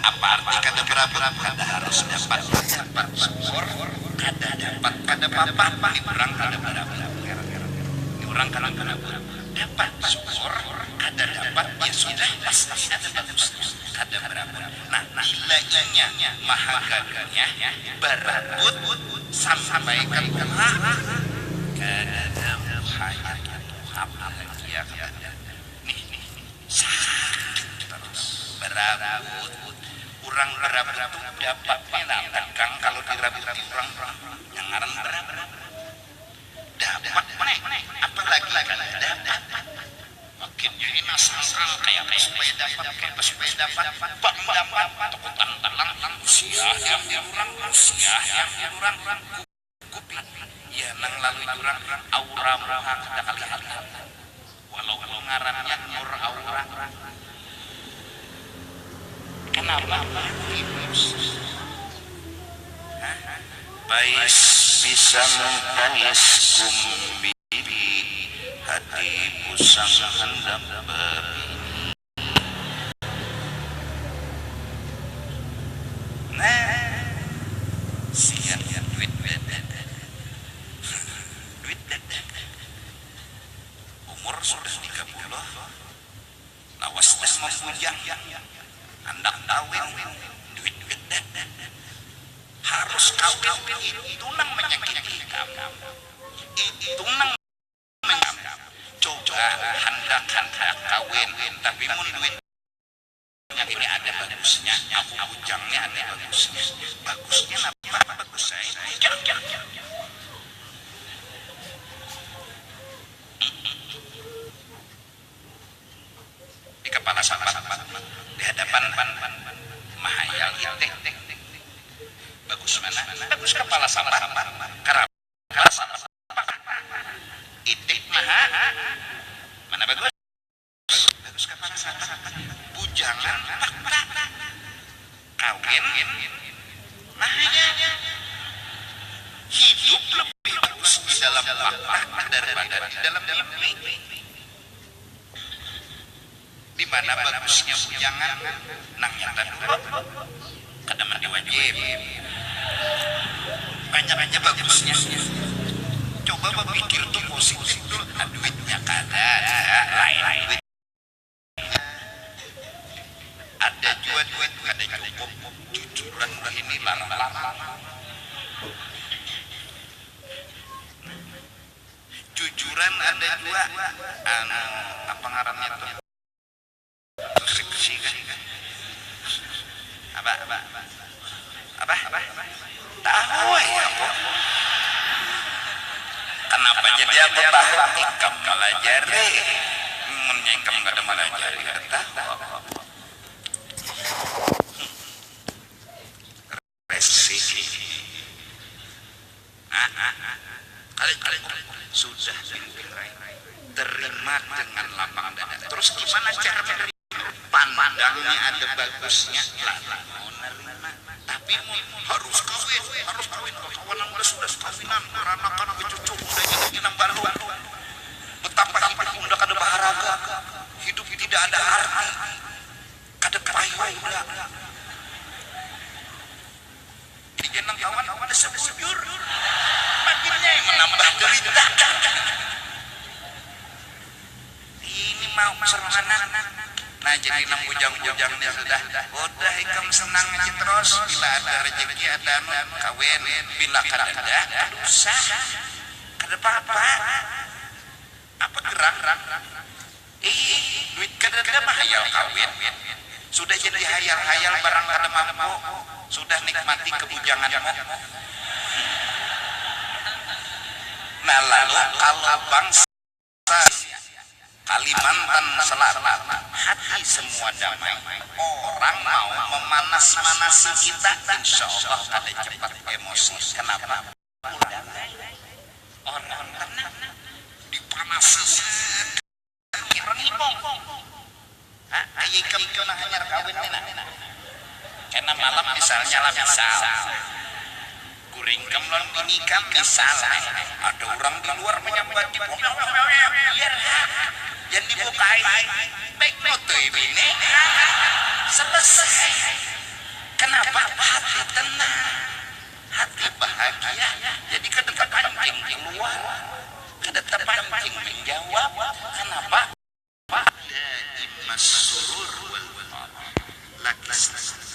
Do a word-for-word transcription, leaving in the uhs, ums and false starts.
Apa arti kada berabut? Kada harus dapat. Dapat syukur, kada dapat kada papa. Ini urang kada berabut. Ini urang kada berabut. Dapat syukur, kada dapat ya sudah, pasti ada bagusnya. Kada berabut. Nah, nilainya maha gawinya berabut sampai ke tuha. Kada ada muhanya tuha bahagia kada ada. Nih, nih, nih. Sakit terus. Berabut. Urang berabut tu dapat ni nah, tegang kalau dirabuti urang, urang. Nang ngaran berabut. Dapat nih, apalagi kada dapat. Makin jadi nasangkal, kaya apa supaya dapat, kaya apa supaya dapat. Bang dapat, takutan pulang. Usia yang di urang, usia yang di urang. Kupi, ya nang lalu urang, aura muha kada kalihatan. Walaupun ngarannya Nur Aura. Kenapa? Hah? Pais pisang tangis kumbiri, hati pusang handak babini. Nah, sia duit dada. Duit dada. Umur sudah tiga puluh, lawas dah mambujang. Handak kawin, duit dada. Harus kawin, itu nang manyakiti ikam. Itu nang Coba handak handak kawin, tapi mun duitnya ini ada bagusnya, aku bujang ni ada bagusnya. Bagusnya napa? Bagus ai bujang. Di kapala sapat, di hadapan mahayal itik. Bagus mana? Bagus kapala sapat. Karapa? Itik maha mana bagus? Bagus kapala sapat. Bujangan fakta. Kawin mahaya. Hidup lebih bagus di dalam fakta daripada di dalam mimpi. Di mana bagusnya bujangan? Nang nyata dulu. Kada mandi wajib. Banyak aja bagusnya. Coba bapikir tu positif dulu. Ah, duitnya kada ada. Lain duit. Ada jua duit kada cukup. Jujuran wahini larang-larang. Jujuran ada jua anu apa ngarannya tu? Skripsi kah? Apa? Apa? Apa? Tahu ai aku. Kenapa jadi aku tahu? Ikam pelajari. Munnya ikam kada melajari, kada tahu aku. Resi. Nah, nah, nah. Kali, kali, sudah pinter ai. Terima dengan lapang dada. Terus gimana cara menerima? Pandangnya ada bagusnya, lalu mau nerima. Tapi mun harus kawin, harus kawin. Kawanan udah sudah kawinan, beranakan, becucu, udah jadi nang baru. Betapa hidup udah kada berharga, hidup tidak ada arti, kada payu udah. Jadi jangan kawan, kawan ada sebujur. Makinnya yang menambah derita. Ini mau sermanan. Nah, jadi nang bujang-bujang ni sudah. Udah ikam senang aja terus. Bila ada rezeki, ada anu, kawin. Bila kada ada, kada usah. Kada apa-apa. Apa gerang? Ih, duit kada ada mah hayal kawin. Sudah jadi hayal-hayal barang kada mampu. Sudah nikmati kebujanganmu. Nah, lalu kalau bangsa Kalimantan Selatan, hati semua damai, orang mau memanas-manasi kita, insya Allah kada cepat emosi. Kenapa? Orang tenang, dipanasi. Orang hibung. Hah? Kaya ikam tu nah hanyar kawin ni nah. Kena malam misalnya lah, misal. Guring kam lawan bini kam, misal. Ada urang di luar manyambati. Biar ha. Jangan dibukai. Baik mutui bini. Selesai. Hati tenang, hati bahagia, jadi kada tapancing keluar, kada tapancing menjawab. Kenapa? Daimas surur wal farah. Laki senang